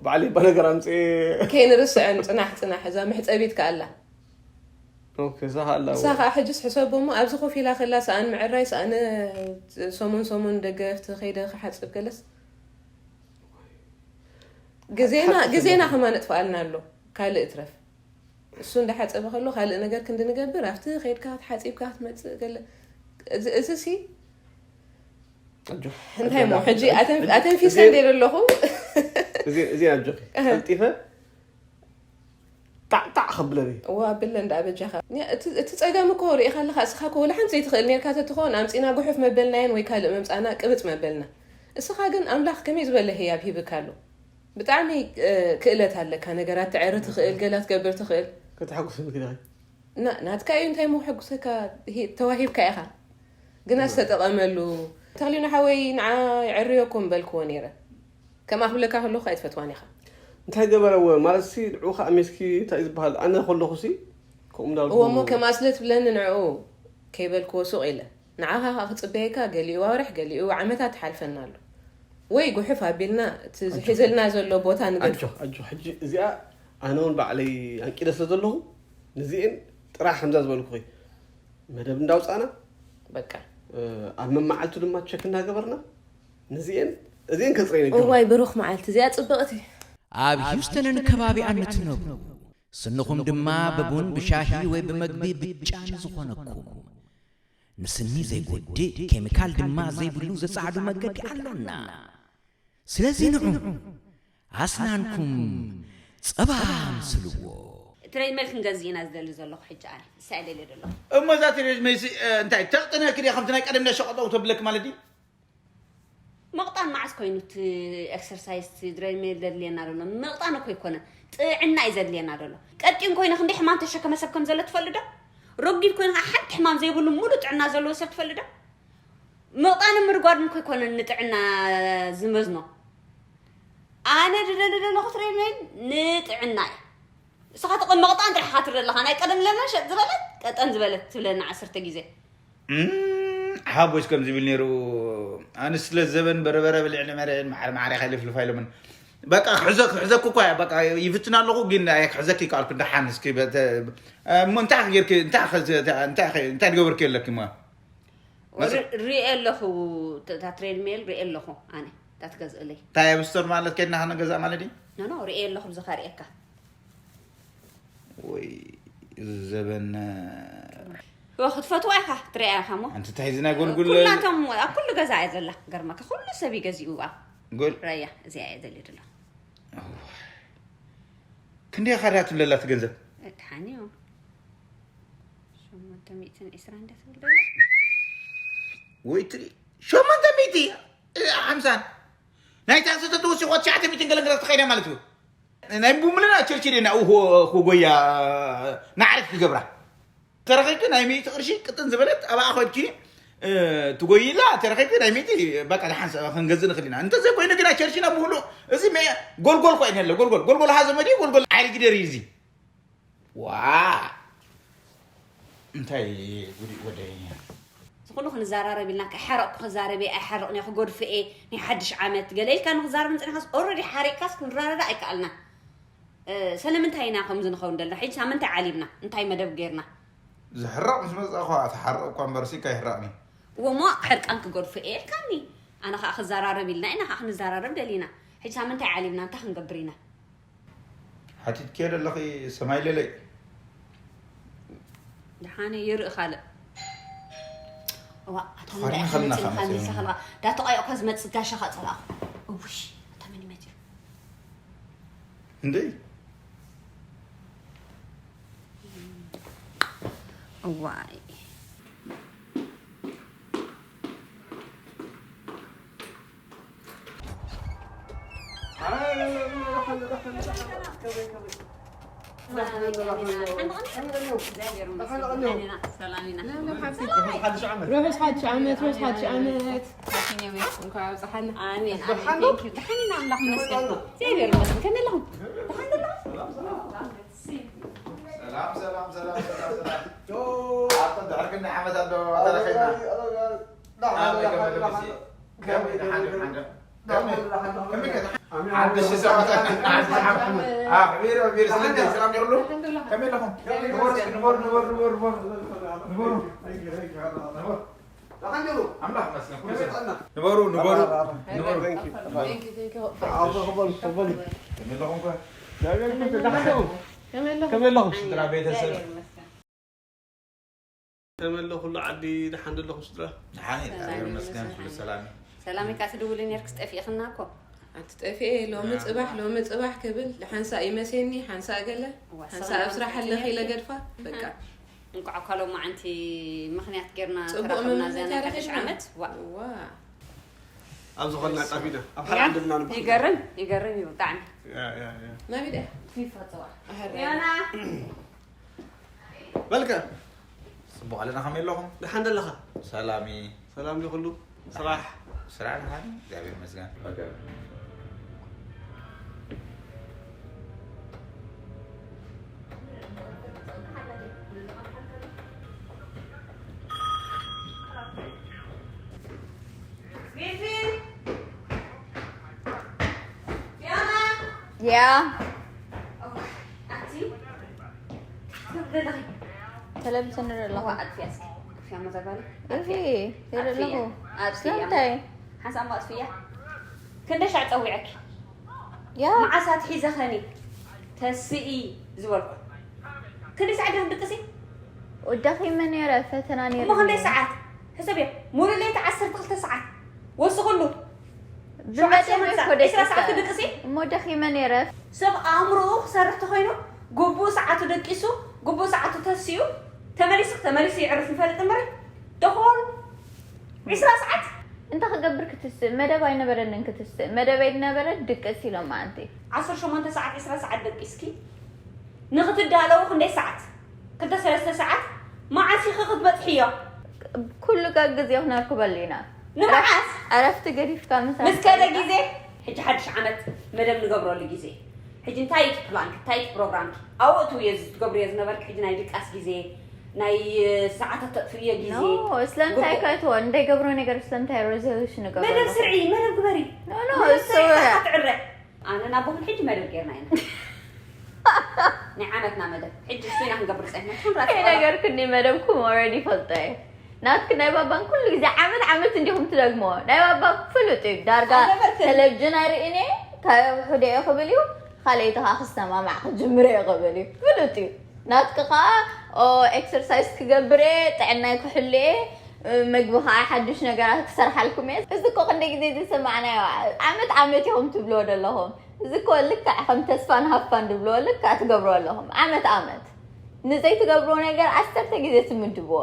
ባዕለይ ባነገር ኣምፅኤ ከይንርስዐን ፅናሕ ፅናሕ እዛ መሕፀቢት ከኣላ ኦኬ፣ እዛ ከኣላ እሳ ከዓ ሕጅስ ሕሰቦ እሞ ኣብዚ ኮፍ ኢላ ከላ ሰኣን ምዕራይ ሰኣን ሰሙን ሰሙን ደገፍቲ ከይደ ክሓፅብ ገለስ ግዜና ግዜና ከማ ነጥፍኣልና ኣሎ ካልእ እትረፍ እሱ እንዳሓፀበ ከሎ ካልእ ነገር ክንዲ ንገብር ኣብቲ ከይድካ ክትሓፂብካ ክትመፅእ ገለ እዚ እዚ ሲ ኣጆ እንታይ ሞ ሕጂ ኣተን- ኣተንፊሰ እዚ- እንደ ኣለኹ እዚ እዚ ኣጆ ቀልጢፈ ጣዕጣዕ ከብለኒ እዋ ብለ እንዳ በጃኻ እቲ እቲ ፀገም እኮ ርኢኻ ኣለኻ እስኻ እኮ ወላ ሓንቲ ዘይትኽእል ነርካ ተትኸውን ኣምፂና ጉሑፍ መበልናየን ወይ ካልእ መምፃና ቅብፅ መበልና እስኻ ግን ኣምላኽ ከመይ ዝበለ ህያብ ሂብካ ኣሎ ብጣዕሚ እ፣ ክእለት ኣለካ ነገራት ትዕሪ ትኽእል ገላ ትገብር ትኽእል ከተሓጉሰኒ ክዳ ና ናትካ እዩ እንታይ መሐጉሰካ ሂ- ተዋሂብካ ኢኻ ግና ዝተጠቐመሉ ተኽሊና ሓወይ ንዓ ይዕርዮ እኮ ምበልክዎ ነይረ ከምኣ ክብለካ ከለኹ ኣይትፈትዋን ኢኻ እንታይ ገበረዎ ማለት ሲ ንዑ ከዓ ሜስኪ እንታይ ዝበሃል ኣነ ከለኹ ሲ ከምኡ እንዳልኩ እዎ እሞ ከምኣ ስለ ትብለኒ ንዕኡ ከይበልክዎ ሱቕ ኢለ ንዓኻ ከዓ ክፅበየካ ገሊኡ ኣዋርሕ ገሊኡ ዓመታት ትሓልፈና ኣሎ ወይ ጉሕፍ ኣቢልና እቲ ሒዘልና ዘሎ ቦታ ንገድፎ። ኣጆ ኣጆ ሕጂ እዚኣ ኣነ እውን ባዕለይ ኣንቂደ ስለ ዘለኹ ነዚኤን ጥራሕ ከምዛ ዝበልኩኺ መደብ እንዳውፃና በቃ ኣብ መመዓልቱ ድማ ቸክ እናገበርና ነዚኤን እዚኤን ከፅረይ ነጆ እዋይ ብሩኽ መዓልቲ እዚኣ ፅብቕቲ። ኣብ ሂውስተንን ከባቢኣን ንትነብሩ ስንኹም ድማ ብቡን ብሻሂ ወይ ብመግቢ ብጫ ንዝኾነኩም ንስኒ ዘይጎድእ ኬሚካል ድማ ዘይብሉ ዘጻዕዱ መገዲ ኣሎና። ስለዚ ንዑ ኣስናንኩም ጸባ ምስልዎ። ትሬድሜል ክንገዝእ ኢና ዝደሊ ዘለኹ ሕጂ ኣነ ንሳ እየ ደልዮ ዘለኹ። እሞ እዛ ትሬድሜልሲ እንታይ ተቕጥነኪ ድያ ከምቲ ናይ ቀደም ናይ ሸቐጦ ተብለኪ ማለት ድዩ? ምቕጣን መዓስ ኮይኑ እቲ ኤክሰርሳይዝ እቲ ድሬድሜል ዘድልየና ዘሎ ምቕጣን እኮ ኣይኮነን ጥዕና እዩ ዘድልየና ዘሎ ቀጢን ኮይኑ ክንደይ ሕማም ተሸከመ ሰብ ከም ዘሎ ትፈልጥ ዶ ረጊድ ኮይኑ ከዓ ሓንቲ ሕማም ዘይብሉ ሙሉ ጥዕና ዘለዎ ሰብ ትፈልጥ ዶ ምቕጣንን ምርጓድን እኮ ኣይኮነን ንጥዕና ዝመዝኖ ኣነ ዝደሊ ዘለኹ ትሬድሜል ንጥዕና እዩ ንስኻ ተቐ ምቕጣን ጥራሕ ኢኻ ትርኢ ዘለኻ ናይ ቀደም ለና ሸጥ ዝበለት ቀጠን ዝበለት ትብለና ዓሰርተ ግዜ ሓቦሽ ከም ዝብል ነይሩ ኣንስ ስለ ዘበን በረበረ ብልዕሊ መርዕን ማዕረ ማዕረ ከይልፍልፋ ኢሎምን በቃ ክሕዘ ክሕዘኩ እኳ በቃ ይፍትን ኣለኹ ግን ኣየ ክሕዘክ ይከኣልኩ ደሓን እስኪ እሞ እንታይ ጌርክ እንታይ እንታይ ትገብርክ የለክ ማ ሪኤ ኣለኹ እታ ትሬድሜል ሪኤ ኣለኹ ኣነ እታ ትገዝእለይ እንታይ ኣብ ስቶር ማለት ከድና ከነገዛ ማለት እዩ ኖ ሪኤ ኣለኹ ብዝኸርእየካ ወይ እዚ ዘበን ክትፈትዋ ኢኻ ትሪኣ ኢኻ ሞ ኣንቲ እንታይ እዚ ናይ ጎልጉል ኩላቶም ኣብ ኩሉ ገዛ እያ ዘላ ገርመካ ኩሉ ሰብ ይገዚኡ ኣብ ጎል ረያ እዚኣ እየ ደልዩ ድሎ ክንደይ ካዳ ትብለላ እቲ ገንዘብ ድሓን እዩ ሸሞንተ ሚእትን ዕስራ እንደ ትብል ደላ ወይ ትሪ ሸሞንተ ሚእቲ ሓምሳን ናይታ እንስተ ተወሲኾ ትሽዓተ ሚእትን ገለንገለ ተኸይዳ ማለት እዩ ናይ ቡምልና ቸርችል ናብኡ ክጎያ ናዕርፍ ክገብራ ተረኺብኪ ናይ ሚእቲ ቅርሺ ቅጥን ዝበለት ኣብኣ ኮይድኪ ትጎይላ ተረኺብኪ ናይ ሚእቲ በቃ ደሓን ክንገዝእ ንኽእል ኢና እንተዘይኮይኑ ግና ቸርችና ብሙሉእ እዚ ጎልጎል ኮይነ ኣሎ ጎልጎል ጎልጎል ሃዘመ ድዩ ጎልጎል ዓርጊደር እዩ እዚ ዋ እንታይ ጉዲ ወደኛ ዝኩሉ ክንዘራረብ ኢልና ከይሓረቕኩ ክዛረብ እየ ኣይሓርቕን እየ ክጎድፎ እየ ናይ ሓድሽ ዓመት ገለ ኢልካ ንክዛረብ ንፅኒኻስ ኦረዲ ሓሪቕካስ ክንራረዳ ኣይከኣልና ስለምንታይ ኢና ከምዚ ንኸውን ደልና ሕጂ ሳብ ምንታይ ዓሊምና እንታይ መደብ ገይርና ዝሕረቕ ምስ መፅኣ ኳ ትሓርቕ እኳ እምበርሲ ካይሕረቕኒ እወሞ ሕርቃን ክገድፎ እየ ኢልካኒ ኣነ ከዓ ክዘራረብ ኢልና ኢና ከዓ ክንዘራረብ ደሊና ሕጂ ሳብ ምንታይ ዓሊምና እንታይ ክንገብር ኢና ሓቲትክዮ ደለኺ ሰማይ ለለይ ደሓነ ይርኢ ካልእ እዋ ኣታ መርኣያ ተኸዲንካ መፂእካ ከለኻ ዳተቋየቕካ ዝመፅእ ጋሻኻ ፀላእኹ እውሽ ኣታ መን ይመፅኡ እንዴ እዋይ ርሑስ ሓድሽ ዓመት ርሑስ ሓድሽ ዓመት እንኳ ኣብፀሓና ኣሜን ኣሜን ደሓን ኢና ኣምላኽ መስገን እግዚኣብሔር መስገን ከመይ ኣለኹም ደሓን ዘለኹም ሰላም ሰላም ሰላም ሰላም ሰላም። ኣቶ ድሕር ክንደይ ዓመት ኣሎ ተረኺብና። ኣበይ ገመደ ብሲ? ከመይ ደሓን ዶ ሓንዶ? ከመይ? ከመይ ከ ደሓን? ሓድሽ ሰዓት ሓድሽ ዓመት። ኣሕቢሩ ኣሕቢሩ ስለዚ ሰላም ይቕሉ። ከመይ ኣለኹም? ንበሩ ንበሩ ንበሩ ንበሩ ንበሩ ንበሩ ንበሩ። ኣምላኽ ይመስገን ኩሉ ሰብ ንበሩ ንበሩ ንበሩ ከመይ ኣለኹም ከ ከመይ ኣለኹም ስድራ ቤተሰብ ከመይ ኣለኹም ከመይ ኣለኹም ከመይ ኣለኹም ኩሉ ዓዲ ደሓን ዘለኹም ስድራ ደሓን እዩ እግዚኣብሔር ይመስገን ኩሉ ሰላም እዩ ሰላም ኢካ ትድውሊ ነርክስ ጠፊእኽና እኮ ኣቲ ጠፍኤ ሎሚ ፅባሕ ሎሚ ፅባሕ ክብል ሓንሳእ ይመሴኒ ሓንሳእ ገለ ሓንሳእ ኣብ ስራሕ ኣለኺ ኢለ ገድፋ በቃ እንቋዕ እኳ ሎማዓንቲ ምኽንያት ጌርና ተራኸብና እዚኣ ናይ ሓድሽ ዓመት ዋ ኣብ ዝኾነ ኣጣፊና ኣብ ሓደ ዓንዲ ልና ንባህ ይገርም ይገርም እዩ ብጣዕሚ ናበይ ድያ ፊፋ ፅዋዕ ዮና በልከ ፅቡቕ ኣለና ከመይ ኣለኹም ደሓን ደለኻ ሰላም ሰላም ይኹሉ ስራሕ ስራሕ ደሓን እግዚኣብሔር ይመስገን ያ ኣቲ ተለብሰ ንርኢ ኣለኹ። ኣጥፊያ እስኪ ኣጥፊያ መዘጋሪ እዚ ይርኢ ኣለኹ። ስለምንታይ? ሓንሳ እሞ ኣጥፍያ ክንደሻዕ ፀዊዐኪ ያ መዓሳት ሒዘኸኒ ተስኢ ዝበልኩ ክንዲ ሰዓት ዲኹም ድቅሲ ደኺመ ነይረ፣ ፈተና ነይሩ። እሞ ክንደይ ሰዓት ሕሰብ እየ ሙሉእ ለይቲ ዓሰርተ ክልተ ሰዓት ወስኽሉ ብመደብ እኮ ዕስራ ሰዓት ደቂሰ ድቅሲ እሞ ደኺመ ነይረ። ሰብ ኣእምሮኡ ክሰርሕ ተኮይኑ ግቡእ ሰዓቱ ደቂሱ ግቡእ ሰዓቱ ተሲኡ ተመሊሱ ተመሊሱ ይዕርፍ ንፈልጥ እምበረ ደኾን ዕስራ ሰዓት እንታይ ክገብር ክትስእ መደብ ኣይነበረንን ክትስእ መደበይ ነበረ ድቅስ ኢሎም ኣንቲ ዓሰርተ ሸሞንተ ሰዓት ዕስራ ሰዓት ደቂስኪ ንክትዳለዉ ክንደይ ሰዓት ክልተ ሰለስተ ሰዓት መዓስ ኢኺ ክትበፅሕዮ ኩሉ ጋር ግዜ ክነርክበሉ ኢና። ንመዓስ ዕረፍቲ ገዲፍካ ምሳ ምስ ከደ ግዜ ሕጂ ሓድሽ ዓመት መደብ ንገብረሉ ግዜ ሕጂ እንታይ እቲ ፕላንክ እንታይ እቲ ፕሮግራምኪ ኣብኡ እቲ እየ ትገብርዮ ዝነበርኪ ሕጂ ናይ ድቃስ ግዜ ናይ ሰዓታት ተጥፍእዮ ግዜ ኖ ስለምንታይ ከእትዎ እንዳይገብሮ ነገር ስለምንታይ ሬዞሉሽን መደብ ገበሩ ስርዒ መደብ ግበሪ ኖ ኖ መደብ እሱ ስርዒ ካትዕረ ኣነ ናቦኹም ሕጂ መደብ ጌርና ኢና ናይ ዓመትና መደብ ሕጂ እሱ ኢና ክንገብር ፀኒሕና ትኹን ይሄ ነገር ክንዲ መደብኩም ኦልሬዲ ይፈልጦ እየ ናትክ ናይ ባባን ኩሉ ግዜ ዓመት ዓመት እንዲኹም ትደግሞ ናይ ባባ ፍሉጥ እዩ ዳርጋ ኣይነበርክን። ቴሌቪዥን ኣይርእን እየ ካብ ሕደ እየ ክብል እዩ ካልኣይቲ ከዓ ክሰማማዕ ክጅምር እየ ክብል እዩ ፍሉጥ እዩ ናትክ ከዓ ኦ ኤክሰርሳይዝ ክገብር እየ ጥዕናይ ክሕሉ እየ ምግቢ ከዓ ሓዱሽ ነገራት ክሰርሓልኩም እየ እዚ እኮ ክንደ ግዜ ዝሰማዕናዮ ዓመት ዓመት ኢኹም ትብልዎ ዘለኹም እዚ እኮ ልክዕ ከም ተስፋን ሃፋን ዝብልዎ ልክዕ ትገብሮ ኣለኹም ዓመት ዓመት ንዘይትገብርዎ ነገር ዓሰርተ ግዜ ትምድብዎ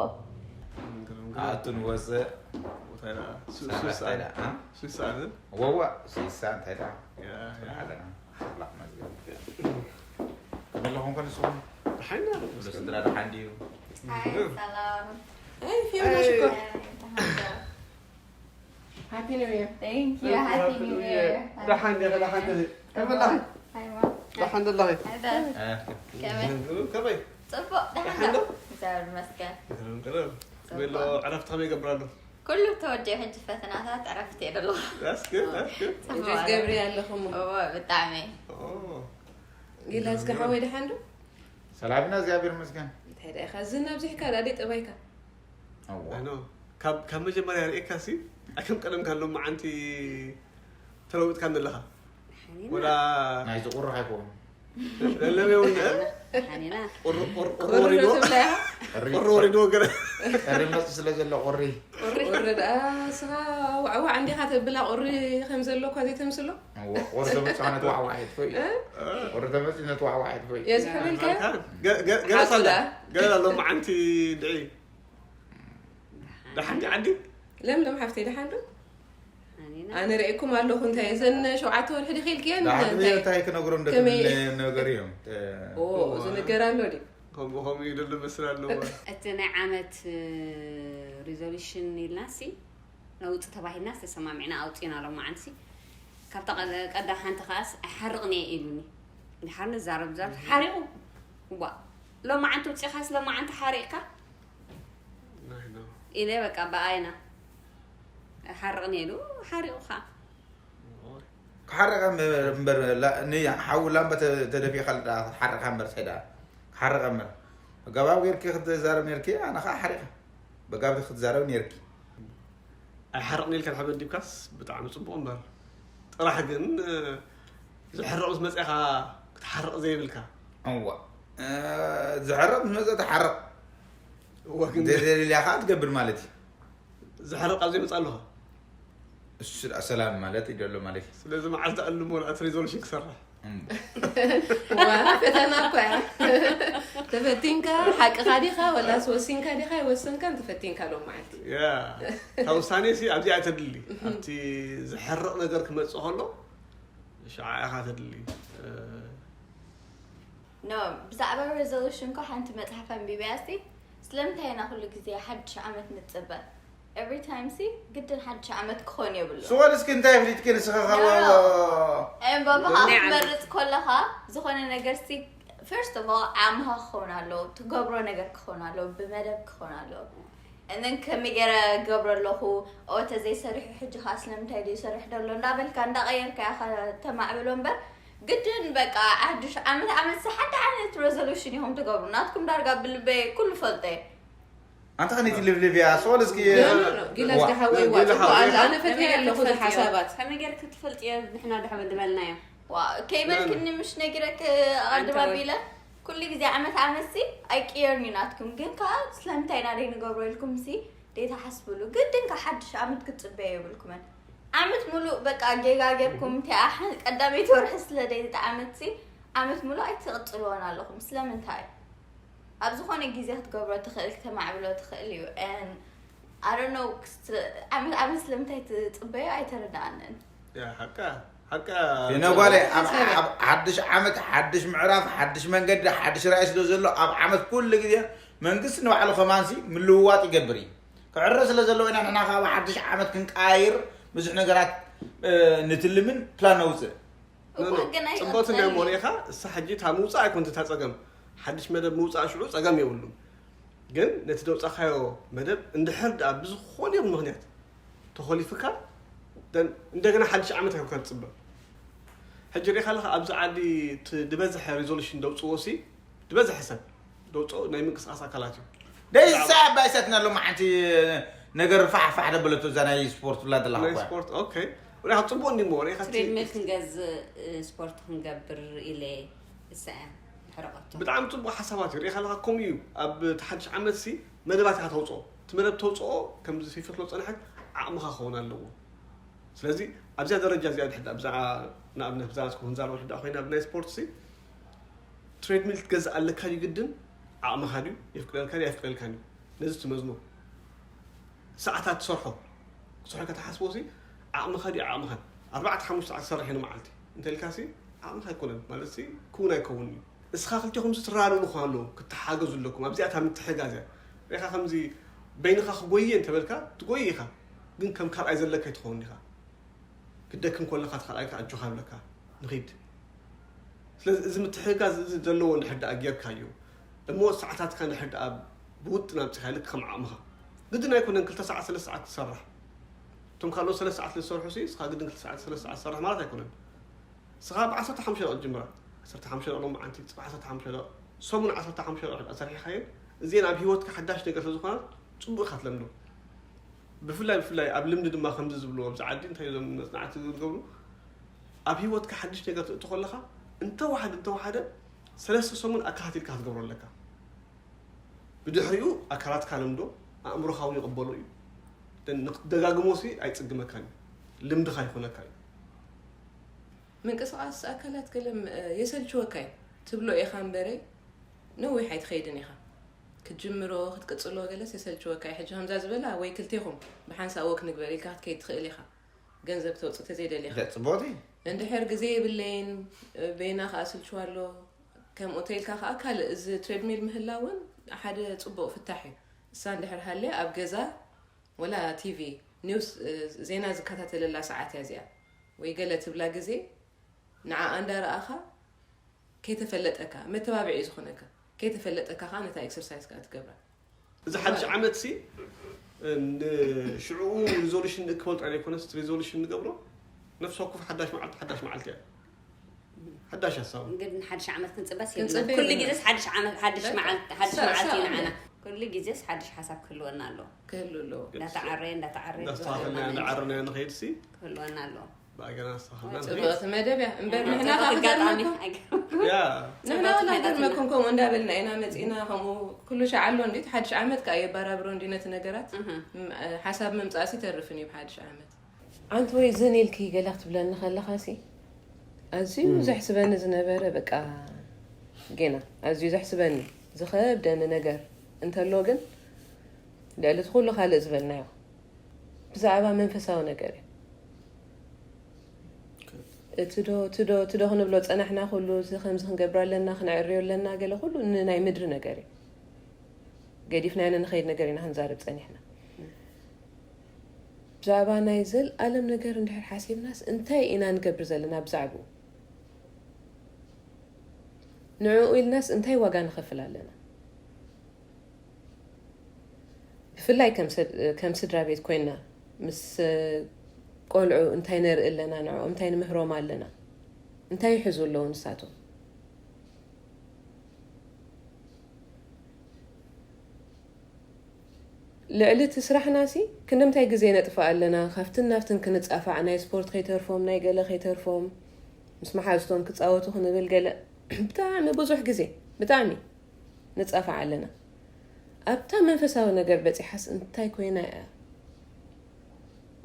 ኣቱ ንወፅእ ስሳ ወዋ ስሳ እንታይ ደኣ ኣለና ኣምላኽ መዝገብ ከመለኹም ከንስኹም ስድራ ደሓን ድዩ ሰላም ኣይ ፊዮና ሽኮር Happy New Year. Thank you. Happy New Year. ደሓን ዲኺ ደሓን ዲኺ ከመይ ኣለኺ ሃይማ ደሓን ደለኺ ከመይ ከመይ ፅቡቅ ደሓን ዶ እግዚኣብሔር ይመስገን ገለ ዕረፍቲ ከመይ ይገብር ኣሎ ኩሉ ተወዲኡ ሕጂ ፈተናታት ዕረፍቲ እየ ደለኹ That's good, that's good. እንጆይ ትገብሪ ኣለኹም እዎ ብጣዕሚ Oh. ጌላ ዝገሓወይ ደሓን ዶ ሰላምና እግዚኣብሔር ይመስገን እንታይ ደኣ ኢኻ ዝና ኣብዚሕካ ዳደ ጠባይካ እዋ I know. ካብ ካብ መጀመርያ ርኤካ ሲ ኣከም ቀደም ካሎም መዓንቲ ተለውጥካ ዘለኻ ወላ ናይዚ ቁሩሕ ኣይኮኑ ለለሜውን ሓኒና ቁሪ ወሪዶ ቁሪ ቁሪ ወሪዶ ገለ ቁሪ መፅ ስለ ዘሎ ቁሪ ቁሪ ደኣ ስኻ ዋዕዋዕ እንዲኻ ተብላ ቁሪ ከም ዘሎ እኳ ዘይተምስሎ እዋ፣ ቁሪ ተመፅኦ ነቲ ዋዕዋዕ የጥፎ እዩ ቁሪ ተመፅኡ ነቲ ዋዕዋዕ የጥፎ እዩ የዝሕበልካ ገለ ሓቁ ሳላ ደኣ። ገለ ኣሎ መዓንቲ ድዒ ደሓንቲ ዓዲ ለምለም ሓፍተይ ደሓን ዶ ሓኒና ኣነ ርኤኩም ኣለኹ እንታይ እዘን ሸውዓተ ወርሒ ድኺልክየን ዳሓን እንታይ እንታይ ክነግሮም ከመይ- ደትብል ነገር እዮም ኦ ዝንገር ኣሎ ድዩ ከምኡ ከምኡ ይደሎ መስል ኣለዎ እቲ ናይ ዓመት ሪዞሉሽን ኢልና ሲ ነውፅ ተባሂልና ዝተሰማሚዕና ኣውፂና ሎም መዓንቲ ሲ ካብታ ቀ- ቀዳም ሓንቲ ከዓስ ኣይሓርቕን እየ ኢሉኒ ድሓር ንዛረብ ዛር ሓሪቑ ዋ ሎም መዓንቲ ውፅኻስ ሎም መዓንቲ ሓሪቕካ ኢለ በቃ ብኣይና ኣይሓርቕን እየ ኢሉ ሓሪቑ ከዓ ክሓረቀ እምበር ላ- ን- ሓዊ ላምበ ተ- ተደፊእካ ል- ክትሓረቃ እምበር እንታይ ደኣ ክሓረቀ እምበር በጋባብ ጌርኪ ክትዛረብ ነርኪ ኣነ ከዓ ሓሪቀ በጋብ ክትዛረብ ነርኪ ኣይሓርቕን ኢልካ ድሓ መዲብካስ ብጣዕሚ ፅቡቕ እምበር ጥራሕ ግን እ፣ ዝሕርቕ ምስ መፅእኻ ክትሓርቕ ዘይብልካ እዋ እ፣ ዝሕርቕ ምስ መፀ ትሓርቕ እወ ግን ዘይደልያ ከዓ ትገብር ማለት እዩ ዝሕርቕ ኣብ ዘይመፅእ ኣለኻ እሱ ደኣ ሰላም ማለት እዩ ደሎ ማለት እዩ ስለዚ መዓልቲ ኣልሞ እቲ ሪዞሉሽን ክሰርሕ እም። ዋ ፈተና እኮ እያ ተፈቲንካ ሓቅኻ ዲኻ ወላስ ወሲንካ ዲኻ ይወሰንካን ተፈቲንካ ሎም መዓልቲ ያ እታ ውሳኔ ሲ ኣብዚኣ እያ ተድሊ ኣብቲ ዝሕርቕ ነገር ክመፅእ ከሎ ሸዓ ኢኻ ተድሊ እ፣ ኖ ብዛዕባ ሬዞሉሽን ኮ ሓንቲ መፅሓፍ ኣንቢብያ ሲ ስለምንታይ ኢና ኩሉ ግዜ ሓድሽ ዓመት ንፅበ every time ሲ ግድን ሓድሽ ዓመት ክኾን የብሉ ስወል እስኪ እንታይ ፍሊጥኪ ንስኻ ካብ እምበባ ክትመርፅ ከለኻ ዝኾነ ነገር ሲ first of all ዓቕምኻ ክኸውን ኣለዎ ትገብሮ ነገር ክኸውን ኣለዎ ብመደብ ክኸውን ኣለዎ እንን ከመይ ገይረ ገብረ ኣለኹ ኦ ተዘይሰሪሑ ሕጂ ከዓ ስለምንታይ ዘይሰርሕ ደሎ እንዳበልካ እንዳቀየርካ ኢኻ ተማዕብሎ እምበር ግድን በቃ ሓድሽ ዓመት ዓመት ሓደ ዓይነት resolution ኢኹም ትገብሩ። ናትኩም ዳርጋ ብልበይ ኩሉ ፈልጠ። ኣንተ ከነይቲ ልብልብ እያ ሶል እስኪ ጊላ ዝደሓወይ ጊላ ሓወይ። ኣነ ፈትያ ኣለኹ እዚ ሓሳባት ከመይ ገይርክ ትፈልጥ እየ ንሕና ድሕር ድበልና እዮም። ከይበልክኒ ምሽ ነጊረክ ኣድባቢለ ኩሉ ግዜ ዓመት ዓመት ሲ ኣይቅየርን እዩ ናትኩም። ግን ከዓ ስለምንታይ ኢና ደይንገብሮ ኢልኩም ሲ ደይተሓስብሉ። ግድን ከዓ ሓድሽ ዓመት ክትፅበየ የብልኩምን። ዓመት ሙሉእ በቃ ጌጋ ጌርኩም እንቲኣ ቀዳመይቲ ወርሒ ስለ ደይተጣዓመት ሲ ዓመት ሙሉእ ኣይትቕፅልዎን ኣለኹም። ስለምንታይ? ኣብ ዝኾነ ግዜ ክትገብሮ ትኽእል ክተማዕብሎ ትኽእል እዩ። And I don't know ዓመት ዓመት ስለምንታይ ትፅበዮ ኣይተረዳኣንን። ሓቃ ሓቃ ነጓለ ሓድሽ ዓመት ሓድሽ ምዕራፍ ሓድሽ መንገዲ ሓድሽ ራእይ ስለ ዘሎ ኣብ ዓመት ኩሉ ግዜ መንግስቲ ንባዕሉ ከማንሲ ምልውዋጥ ይገብር እዩ። ክዕረ ስለ ዘለዎ ኢና ንሕና ካብ ሓድሽ ዓመት ክንቀያይር ብዙሕ ነገራት ንትልምን ፕላን ነውፅእ። ፅቡቅ እንዲዮም ወሪእኻ እሳ ሕጂ እታ ምውፃእ ኣይኮንት እታ ፀገም ሓድሽ መደብ ምውፃእ ሽዑ ፀገም የብሉን። ግን ነቲ ዘውፃእካዮ መደብ እንድሕር ደኣ ብዝኾነ ይኹን ምኽንያት ተኾሊፍካ እንደገና ሓድሽ ዓመት ኣይኮንካ ትፅበ። ሕጂ ሪኢኻ ኣለኻ ኣብዚ ዓዲ ዝበዝሐ resolution ደውፅዎ ሲ ዝበዝሐ ሰብ ደውፅኦ ናይ ምንቅስቃስ ኣካላት እዩ። ደይሳ ኣባይሳትና ሎም ሓንቲ ነገር ፋሕፋሕ ደበለቶ እዛ ናይ ስፖርት ብላ ደላ ናይ ስፖርት ኦኬ ወላ ጽቡቅ እንዲሞ ወላ ኢኻ ትሬድሚል ክንገዝእ ስፖርት ክንገብር ኢለ እሰ ሕረቀቶ ብጣዕሚ ጽቡቅ ሓሳባት እዩ ሪኢኻ ኣለኻ ከምኡ እዩ ኣብ ተሓድሽ ዓመት ሲ መደባት ኢኻ ተውፅኦ እቲ መደብ ተውፅኦ ከምዚ ፊፊ ክሎ ፀንሐት ዓቕምኻ ክኸውን ኣለዎ ስለዚ ኣብዚኣ ደረጃ እዚኣ ድሕዳ ብዛዕባ ንኣብነት ብዛዕባ ስኩም ክንዛረበ ድሕዳ ኮይና ብናይ ስፖርት ሲ ትሬድሚል ክትገዝእ ኣለካ ድዩ ግድን ዓቕምኻ ድዩ የፍቅደልካ ድዩ ኣይፍቅደልካን እዩ ነዚ ትመዝኖ ሰዓታት ትሰርሖ ክትሰርሖ ከተሓስቦ ሲ ዓቕምኻ ድዩ ዓቕምኻን ኣርባዕተ ሓሙሽተ ሰዓት ክሰርሕ እየ ንመዓልቲ እንተልካ ሲ ዓቕምኻ ኣይኮነን ማለት ሲ ክውን ኣይከውን እዩ እስኻ ክልቴኹም ሲ ትራረሉ ክኾን ኣለዎ ክትተሓገዙ ኣለኩም ኣብዚኣ እታ ምትሕጋዝ እያ ሪኻ ከምዚ በይንኻ ክጎየ እንተበልካ ትጎይ ኢኻ ግን ከም ካልኣይ ዘለካ ኣይትኸውን ኢኻ ክደክም ከለካ እቲ ካልኣይ ኣጆኻ ይብለካ ንኺድ ስለዚ እዚ ምትሕጋዝ እዚ ዘለዎ እንድሕር ደኣ ጌርካዮ እሞ ሰዓታትካ እንድሕር ደኣ ብውጥን ኣምፂኻ ልክ ከም ዓቕምኻ ግድን ኣይኮነን ክልተ ሰዓት ሰለስተ ሰዓት ትሰርሕ እቶም ካልኦት ሰለስተ ሰዓት ዝሰርሑ ሲ እስኻ ግድን ክልተ ሰዓት ሰለስተ ሰዓት ትሰርሕ ማለት ኣይኮነን እስኻ ብ ዓሰርተ ሓሙሽተ ደቂቕ ጅምራ ዓሰርተ ሓሙሽተ ደቂቕ ሎማዓንቲ ፅባሕ ዓሰርተ ሓሙሽተ ደቂቕ ሰሙን ዓሰርተ ሓሙሽተ ደቂቕ ድኣ ሰሪሕኻየን እዚአን ኣብ ሂወትካ ሓዳሽ ነገር ስለዝኾና ፅቡቅ ኢኻ ትለምዶ ብፍላይ ብፍላይ ኣብ ልምዲ ድማ ከምዚ ዝብልዎ ኣብዚ ዓዲ እንታይ እዮም መፅናዕቲ ዝገብሩ ኣብ ሂወትካ ሓድሽ ነገር ትእቱ ከለካ እንተወሓደ እንተወሓደ ሰለስተ ሰሙን ኣከታቲልካ ክትገብሮ ኣለካ ብድሕሪኡ ኣካላትካ ልምዶ ኣእምሮካ እውን ይቕበሎ እዩ ንክትደጋግሞ ሲ ኣይፅግመካን እዩ ልምድካ ይኮነካ እዩ ምንቅስቃስ ኣካላት ገለ የሰልችወካ እዩ ትብሎ ኢኻ እምበረይ ነዊሕ ኣይትኸይድን ኢኻ ክትጅምሮ ክትቅፅሎ ገለስ የሰልችወካ እዩ ሕጂ ከምዛ ዝበላ ወይ ክልቴኹም ብሓንሳእ ወክ ንግበር ኢልካ ክትከይድ ትኽእል ኢኻ ገንዘብ ተውፅእ ተዘይደሊኻ ፅቡቅ እዩ እንድሕር ግዜ የብለይን በይና ከዓ ስልችዋ ኣሎ ከምኡ ተይልካ ከዓ ካልእ እዚ ትሬድሚል ምህላ እውን ሓደ ፅቡቅ ፍታሕ እዩ እሳ እንድሕር ሃልያ ኣብ ገዛ ወላ ቲቪ ኒውስ ዜና ዝከታተለላ ሰዓት እያ እዚኣ ወይ ገለ ትብላ ግዜ ንዓኣ እንዳረኣኻ ከይተፈለጠካ መተባብዒ እዩ ዝኾነካ ከይተፈለጠካ ከዓ ነታ ኤክሰርሳይዝ ከዓ ትገብራ እዚ ሓድሽ ዓመት ሲ ንሽዕኡ ሪዞሉሽን ንእክበል ጥራይ ዘይኮነስ ሪዞሉሽን ንገብሮ ነፍሲ ወከፍ ሓዳሽ መዓልቲ ሓዳሽ መዓልቲ እያ ሓዳሽ ሓሳብ ግን ሓድሽ ዓመት ክንፅበስ ክንፅበ ኩሉ የብልና። ግዜስ ሓድሽ ዓመት ሓድሽ በቃ። መዓልቲ ሓድሽ ሰ- መዓልቲ ሰ- እዩ ንዓና ኩሉ ግዜስ ሓድሽ ሓሳብ ክህልወና ኣለዎ ክህሉ ኣለዎ እንዳተዓረየ እንዳተዓረየ እንዳስተኻኸልና እንዳዓረና ንኸይድ ሲ ክህልወና ኣለዎ ብኣገና ኣስተኻኸልና ንኸይድ ፅብቕቲ መደብ እያ እምበር ንሕና በዚ ኣጋጣሚ ካገርመኩም ኣይገ- ያ ንሕና ፅብቕቲ ወላ መደብ ገርመኩም ኢና። ከምኡ እንዳበልና ኢና መፂና ከምኡ ኩሉ ሻዕ ኣሎ እንዲ ሓድሽ ዓመት ከዓ የባራብሮ እንዲ ነቲ ነገራት እህ። ም- ሓሳብ ምምፃእሲ ይተርፍን እዩ ብሓድሽ ዓመት ኣንቲ ወይ ዝን ኢልኪ ገለ ክትብለኒ ከለኻ ሲ ኣዝዩ ዘሕስበኒ ዝነበረ በቃ ጌና ኣዝዩ ዘሕስበኒ ዝኸብደኒ ነገር እንተሎ ግን ልዕሊ እቲ ኩሉ ካልእ ዝበልናዮ ብዛዕባ መንፈሳዊ ነገር እዩ እቲ ዶ እቲ ዶ እቲ ዶ ክንብሎ ፀናሕና ኩሉ እዚ ከምዚ ክንገብር ኣለና ክነዕርዮ ኣለና ገለ ኩሉ ንናይ ምድሪ ነገር እዩ ገዲፍናዮ ንንኸይድ ነገር ኢና ክንዛረብ ፀኒሕና ብዛዕባ ናይ ዘልኣለም ነገር እንድሕር ሓሲብናስ እንታይ ኢና ንገብር ዘለና ብዛዕብኡ ንዕኡ ኢልናስ እንታይ ዋጋ ንኸፍል ኣለና ብፍላይ ከም ስድራ ቤት ኮይና ምስ ቆልዑ እንታይ ነርኢ ኣለና ንዕኦም እንታይ ንምህሮም ኣለና እንታይ ይሕዙ ኣለዉ ንሳቶም? ልዕሊ እቲ ስራሕና ሲ ክንደምታይ ግዜ ነጥፍእ ኣለና? ካብትን ናብትን ክንጻፋዕ፣ ናይ ስፖርት ከይተርፎም፣ ናይ ገለ ከይተርፎም፣ ምስ መሓዝቶም ክጻወቱ ክንብል ገለ ብጣዕሚ ብዙሕ ግዜ ብጣዕሚ ንጻፋዕ ኣለና። ኣብታ መንፈሳዊ ነገር በጺሓስ እንታይ ኮይና እያ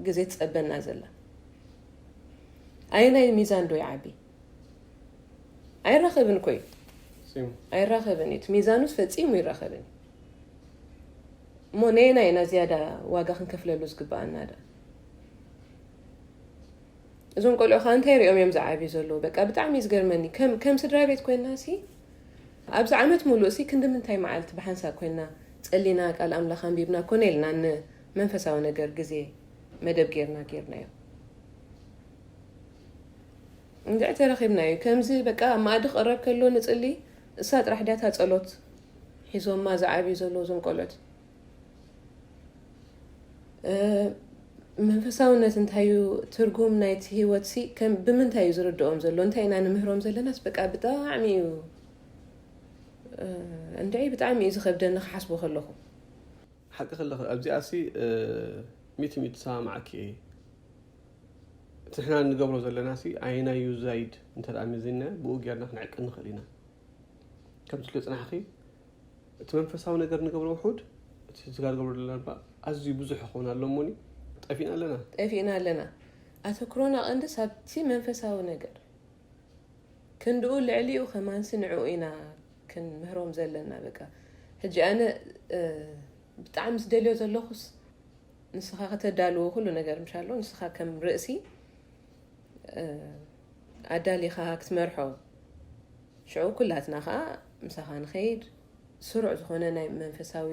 ግዜ ትጸበና ዘላ? ኣየናይ ሚዛን ዶ ይዓቢ? ኣይራኸብን እኮ እዩ። ሲሙ ኣይራኸብን እዩ። እቲ ሚዛኑስ ፈጺሙ ይራኸብን እዩ። እሞ ነየናይ ኢና ዝያዳ ዋጋ ክንከፍለሉ ዝግብኣና ዳ? እዞም ቆልዑ ከዓ እንታይ ሪኦም እዮም ዝዓብዩ ዘለዉ? በቃ ብጣዕሚ እዩ ዝገርመኒ። ከም ከም ስድራ ቤት ኮይና ሲ ኣብዚ ዓመት ሙሉእ ሲ ክንዲ ምንታይ መዓልቲ ብሓንሳብ ኮይና ጸሊና ቃል ኣምላኽ ኣንቢብና ኮነ ኢልና ንመንፈሳዊ ነገር ግዜ መደብ ጌርና ጌርናዮ። እንድዒ ተረኺብናዮ ከምዚ በቃ ኣብ ማኣዲ ክቕረብ ከሎ ንጽሊ እሳ ጥራሕ ድያ እታ ጸሎት ሒዞማ ዝዓብዩ ዘለዉ እዞም ቆልዑት። መንፈሳውነት እንታይ እዩ? ትርጉም ናይቲ ህይወት ሲ ከም ብምንታይ እዩ ዝርድኦም ዘሎ? እንታይ ኢና ንምህሮም ዘለናስ በቃ ብጣዕሚ እዩ እንድዒ ብጣዕሚ እዩ ዝኸብደኒ ክሓስቦ ከለኹ። ሓቂ ከለኺ ኣብዚኣ ሲ ሚእቲ ሚእቲ ሰማማዓኪ እየ። እቲ ንሕና ንገብሮ ዘለና ሲ ኣየናይ እዩ ዛይድ እንተ ደኣ መዚና ብኡ ጌርና ክንዕቅን ንኽእል ኢና። ከምቲ ትብልዮ ጽናሕኺ እቲ መንፈሳዊ ነገር ንገብሮ ውሑድ፣ እቲ ስጋ ንገብሮ ዘለና ድማ ኣዝዩ ብዙሕ ይኸውን ኣሎ እሞኒ ጠፊእና ኣለና። ጠፊእና ኣለና። ኣተኩሮና ቀንድስ ኣብቲ መንፈሳዊ ነገር ክንድኡ ልዕሊኡ ከማንሲ ንዕኡ ኢና ክንምህሮም ዘለና። በቃ ሕጂ ኣነ ብጣዕሚ ዝደልዮ ዘለኹስ ንስኻ ከተዳልዎ ኩሉ ነገር ምሻሎ ንስኻ ከም ርእሲ ኣዳሊኻ ክትመርሖ ሽዑ ኩላትና ከዓ ምሳኻ ንኸይድ ስሩዕ ዝኾነ ናይ መንፈሳዊ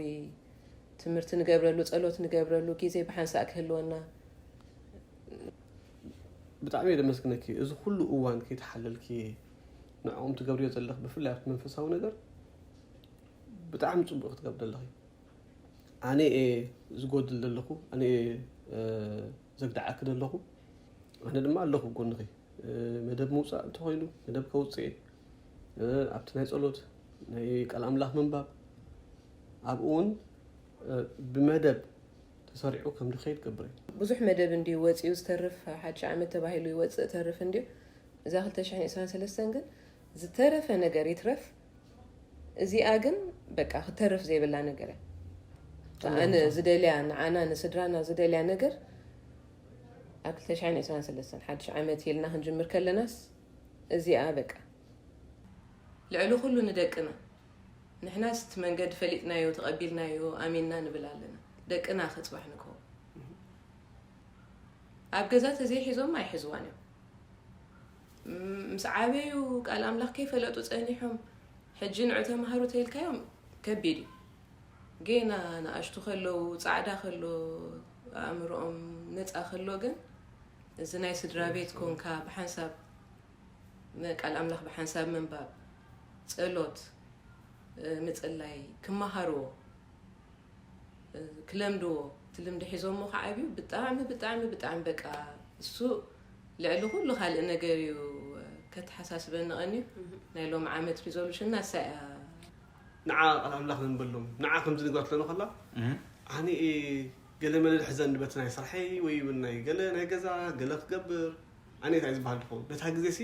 ትምህርቲ ንገብረሉ ጸሎት ንገብረሉ ግዜ ብሓንሳእ ክህልወና። ብጣዕሚ እየ ደመስግነኪ እዚ ኩሉ እዋን ከይተሓለልኪ ንዕኦም ትገብርዮ ዘለኽ ብፍላይ ኣብቲ መንፈሳዊ ነገር ብጣዕሚ ፅቡቅ ክትገብሪ ኣለኺ። ኣነ እየ ዝጎድል ዘለኹ፣ ኣነ እየ ዘግድዓኪ ዘለኹ። ኣነ ድማ ኣለኹ ጎንኺ። መደብ ምውፃእ እንተኾይኑ መደብ ከውፅእ እየ። ኣብቲ ናይ ፀሎት ናይ ቃል ኣምላኽ ምንባብ ኣብኡ እውን ብመደብ ተሰሪዑ ከም ድኸይድ ገብር እየ። ብዙሕ መደብ እንድዩ ወፂኡ ዝተርፍ፣ ሓድሽ ዓመት ተባሂሉ ይወፅእ ተርፍ እንድዩ። እዛ ክልተ ሽሕን ዕስራን ሰለስተን ግን ዝተረፈ ነገር ይትረፍ፣ እዚኣ ግን በቃ ክተርፍ ዘይብላ ነገር እያ። ኣነ ዝደልያ ንዓና ንስድራና ዝደልያ ነገር ኣብ ክልተ ሽሕን ዕስራን ሰለስተን ሓድሽ ዓመት ኢልና ክንጅምር ከለናስ እዚኣ በቃ ልዕሊ ኩሉ ንደቅና ንሕናስ እቲ መንገዲ ፈሊጥናዮ ተቐቢልናዮ ኣሚንና ንብል ኣለና። ደቅና ከ ጽባሕ ንግሆ ኣብ ገዛ ተዘይሒዞም ኣይሕዝዋን እዮም። ምስ ዓበዩ ቃል ኣምላኽ ከይፈለጡ ጸኒሖም ሕጂ ንዑ ተማሃሩ ተይልካዮም ከቢድ እዩ። ጌና ንኣሽቱ ከለዉ ጻዕዳ ከሎ ኣእምሮኦም ነጻ ከሎ ግን እዚ ናይ ስድራ ቤት ኮንካ ብሓንሳብ ቃል ኣምላኽ ብሓንሳብ ምንባብ፣ ጸሎት፣ ምጽላይ ክመሃርዎ ክለምድዎ እቲ ልምዲ ሒዞሞ ክዓብዩ ብጣዕሚ ብጣዕሚ ብጣዕሚ በቃ እሱ ልዕሊ ኩሉ ካልእ ነገር እዩ ከተሓሳስበኒ ቀንዩ። ናይ ሎም ዓመት ሪዞሉሽን ናሳ እያ። ንዓ ቃል ኣምላኽ ንንበሎም ንዓ ከምዚ ንግባት ለኖ ከላ ኣነ ገለ መለ ድሕዘኒ በቲ ናይ ስርሐይ ወይ እውን ናይ ገለ ናይ ገዛ ገለ ክገብር ኣነ እንታይ ዝበሃል ድኸውን ነታ ግዜ ሲ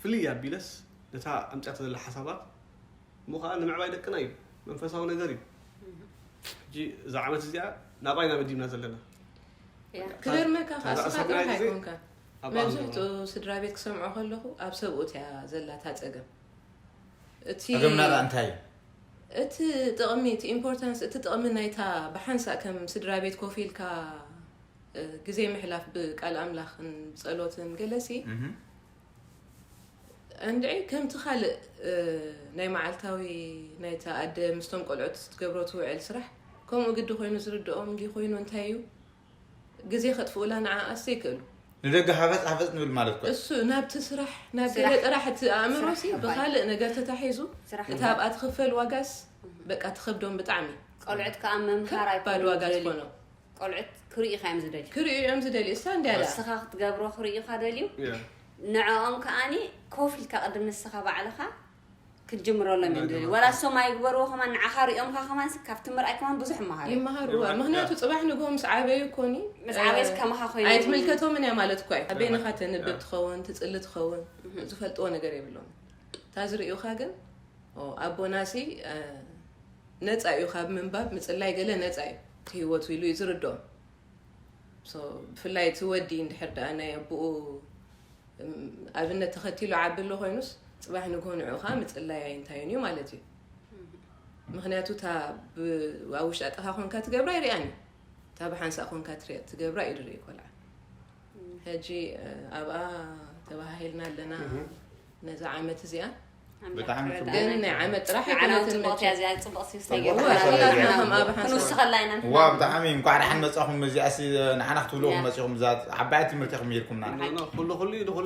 ፍልይ ኣቢለስ ነታ ኣምፅያቶ ዘላ ሓሳባት እሞ ከዓ ንምዕባይ ደቅና እዩ መንፈሳዊ ነገር እዩ። ሕጂ እዛ ዓመት እዚኣ ናብኣይ ኢና መዲብና ዘለና። ክገርመካ ከዓ ስኻ ጥራሕ ኣይኮንካ። መብዝሕትኡ ስድራ ቤት ክሰምዖ ከለኹ ኣብ ሰብኡት እያ ዘላታ ፀገም። እቲ ጸገምና ከኣ እንታይ እዩ? እቲ ጥቕሚ እቲ ኢምፖርታንስ እቲ ጥቕሚ ናይታ ብሓንሳእ ከም ስድራ ቤት ኮፍ ኢልካ ግዜ ምሕላፍ ብቃል ኣምላኽን ብጸሎትን ገለሲ እንድዒ ከምቲ ካልእ ናይ መዓልታዊ ናይታ ኣደ ምስቶም ቆልዑት ትገብሮ ትውዕል ስራሕ ከምኡ ግዲ ኮይኑ ዝርድኦም እንዲ ኮይኑ እንታይ እዩ ግዜ ከጥፍኡላ ንዓኣስ ዘይክእሉ ንደገ ሃፈፅ ሃፈፅ ንብል ማለት እኮ እሱ ናብቲ ስራሕ ናብ ገለ ጥራሕ እቲ ኣእምሮ ሲ ብካልእ ነገር ተታሒዙ እቲ ኣብኣ ትኽፈል ዋጋስ በቃ ትኸብዶም ብጣዕሚ ቆልዑት ከዓ መምሃር ኣይኮኑን ዝደልዩ ቆልዑት ክርእዩ ካዮም ዝደልዩ ክርእዩ እዮም ዝደልዩ እሳ እንዲያ ንስኻ ክትገብሮ ክርእዩካ ደልዩ ንዕኦም ከዓኒ ኮፍ ኢልካ ቅድም ንስኻ ባዕልኻ ክትጅምረሎም እዮም ዝደልዩ። ወላ እሶም ኣይግበርዎ ከማን ንዓኻ ሪኦምካ ከማን ሲ ካብቲ ምርኣይ ከማን ብዙሕ ይመሃሩ እዮም። ይመሃሩ እዋ። ይመሃሩ። ምኽንያቱ ጽባሕ ንግሆ ምስ ዓበዩ ኮኒ ምስ ዓበየስ እ፣ ከማኻ ኮይኖም ኣይትምልከቶምን እያ ማለት እኳ እዩ። በይንኻ ተንብብ ትኸውን፣ ትጽሊ ትኸውን፣ ዝፈልጥዎ ነገር የብሎም። እታ ዝርእዩኻ ግን ኦ፣ ኣቦናሲ እ፣ ነጻ እዩ ካብ ምንባብ ምጽላይ ገለ ነጻ እዩ። እቲ ህይወቱ ኢሉ እዩ ዝርድኦም። So ብፍላይ እቲ ወዲ እንድሕር ደኣ ናይ ኣቦኡ እም፣ ኣብነት ተኸቲሉ ዓቢ ኣሎ ኮይኑስ ጽባሕ ንግሆ ንዕኡ ከዓ ምጽላይ ኣይንታይን እዩ ማለት እዩ። ምኽንያቱ እታ ብ- ኣብ ውሽጢ ኣጠኻ ኮንካ ትገብራ ይርኣን እዩ። እታ ብሓንሳእ ኮንካ ትሪኣ- ትገብራ እዩ ዝርኢ ቆልዓ። ሕጂ እ፣ ኣብኣ ተባሃሂልና ኣለና። ነዛ ዓመት እዚኣ ብጣዕሚ ጽቡቅ። ግን ናይ ዓመት ጥራሕ ንዓና እውን ኣይኮነትን ጽቡቕቲ እያ መቸም። እዚኣ፣ ጽቡቕ ስብስብ ጽቡቕ ጌርና ስብስብ ኢና ጌርና። ከም ኣብ ሓንሳእ ክንውስኸላ ኢና። ዋ ብጣዕሚ እንኳዕ ደሓን መጻኹም። እዚኣሲ ንዓና ክትብልኹም ያ። መጺኹም እዛ ዓባይቲ ትምህርቲ ኢኹም እዛ ዓባይቲ ትምህርቲ ኢኹም ሂርኩምና። ኖ፣ ኖ፣ ኩሉ ኩሉ ንኹሉ